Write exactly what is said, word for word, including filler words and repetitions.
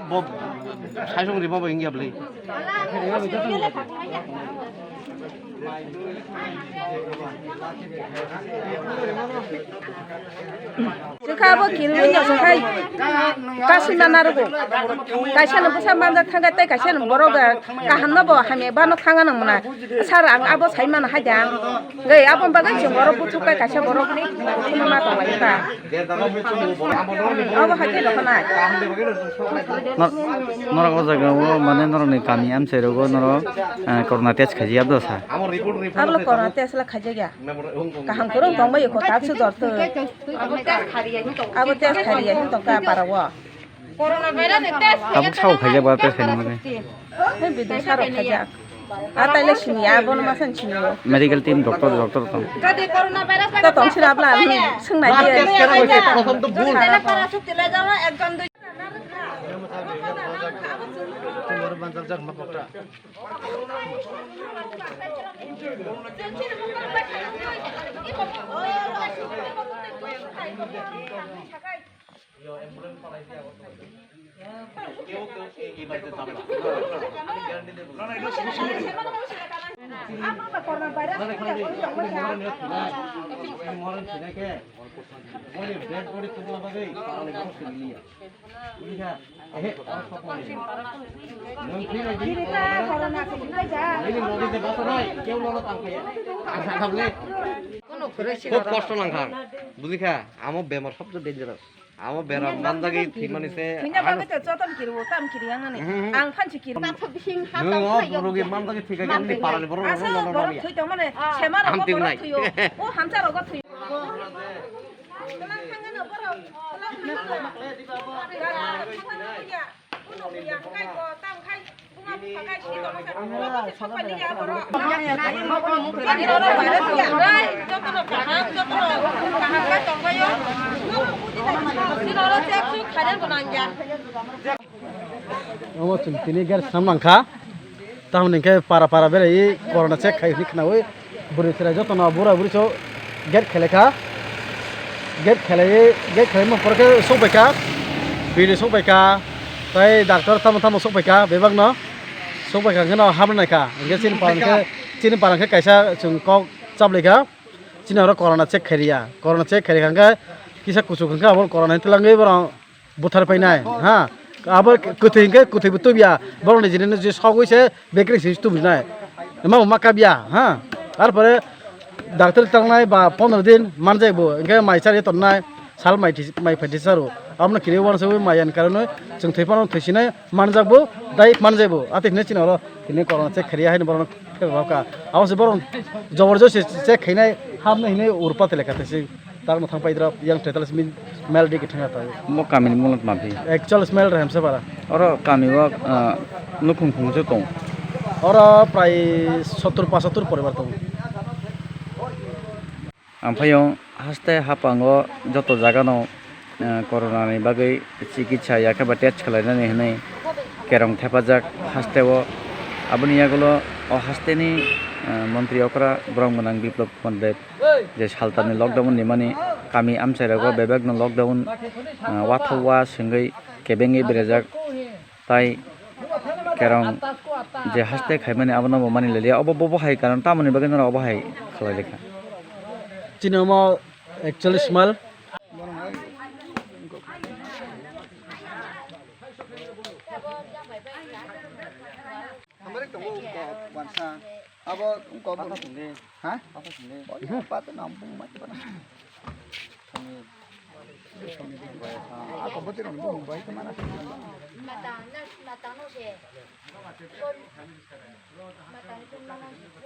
Bo, saisung rima bo wngya bwlwi. Chwkha abo kirwi no chwkhai kasima narugo. Kaisa no bwsa manjak thangkha tei kaisa no borok kaham no bo hamya bano thanga nang mwnai. Sir, ang abo sai mano hai da. Hwnkhe aboni bagwi chwng borok buthuk kai kaisa borok buthukma ma tong lai kha. Abo hai khe rwkha nai. Nor-, norok o jaga o mane norok ni kami amchai rogo norok, eh, corona test khaijak do sa. Abo corona test la khaijak ya. Kaham kwrwng tong bai kho tak su dor twi. Abo test khariya hin tong ka para o. Corona virus ni test tabuk sao khaijak ba test khaina mane. Hei bidui saro khaijak. A taile sini abono ma san sini o. Medical team doctor doctor tong. Jadi corona virus ta tong sira bla swngnai di. Prothom to bul. Para suk tila jama ekjon dui. Khub kosto nangkha, bujikha, amo bemar sobse dangerous. Amo beram manjagwi thwimani se. Thwina bagwi to jotono kiriwo, tam kiri yang ani. Mhm. Ang phansi kiri. Nwng o borok manjagwi thwikha khe nini parani borok rok. Asa borok thwi tongmani sema rok borok thwiyo. O hamsa rok thwiyo. Omo chwng tini gate sam nangkha. Tamoni hwnkhe para para berai corona check khai hwnwi khwnaui bwrwi chwrai jotono bura bwrwi so gate khelaikha. Gate khelaiwi, gate khelaima pore khe sokbaikha. Bini sokbaikha. Tei doctor tamo tamo sokbaikha bebakno. Sokbaikha hwnkhe no habna naikha. Hwnkhe chini para hwnkhe, chini para hwnkhe kaisa chwng kok chaplaikha. Chini oro corona check khairiya. Corona check khairikha hwnkhe kisa kuchuk hwnkhe abo corona hwn twlangwi borok buthar painai, ha? Abo kwthwi hwnkhe kwthwi bo tubya, borokni jinino je sogwi se bekri se tubinai. Ema bo ma kabya, ha? Arpore doctor tangnai ba pondro din manjak bo, hwnkhe mai charwi tonnai, sal mai thi-, mai phaidi charo. Abono kini uansugwi mai yani karonwi chwng thwi phano thwisinai manjak bo, dai manjak bo. Atwi hwnwi chini oro tini corona check khairiya haino borokno phebak kha. Abo se borok jobor josti check khainai hamnai hinwi urpa telekha tei se. Takno thang paidra yang tetal simi mel dik thang ta. Mo kami ni mulot mapi. Actual smell reham se bara. Oro kami o, ah, nukhung khung se tong. Oro prai sottur pachottur poribar tong. Amphaiyong haste hapango joto jagano, ah, corona ni bagwi chikitsa yakhe ba test khlainani hinwi kerong thepajak hasteo. Aboni yagulo o hasteni, ah, montri okra borom gwnang Biplop Kumar Deb. Je saltani lockdown nimani kami amchairogo bebakno lockdown, ah, wathowa swngwi kebengwi berajak. Tai kerong je haste khaimani abono bo mani liya, obo bo bo hai karon tamoni bagwi norok obo hai khlai lekha. Chini omo actually small. Hamari tongo wngkok wansa. Abo wngkok. Pata sindi. Ha? Pata sindi. Oya, pata nang bung mai bana. Sami. Sami bung bai. Ako bote nang bung bai kemana? Matang, nas matang no se. Matang itu mana?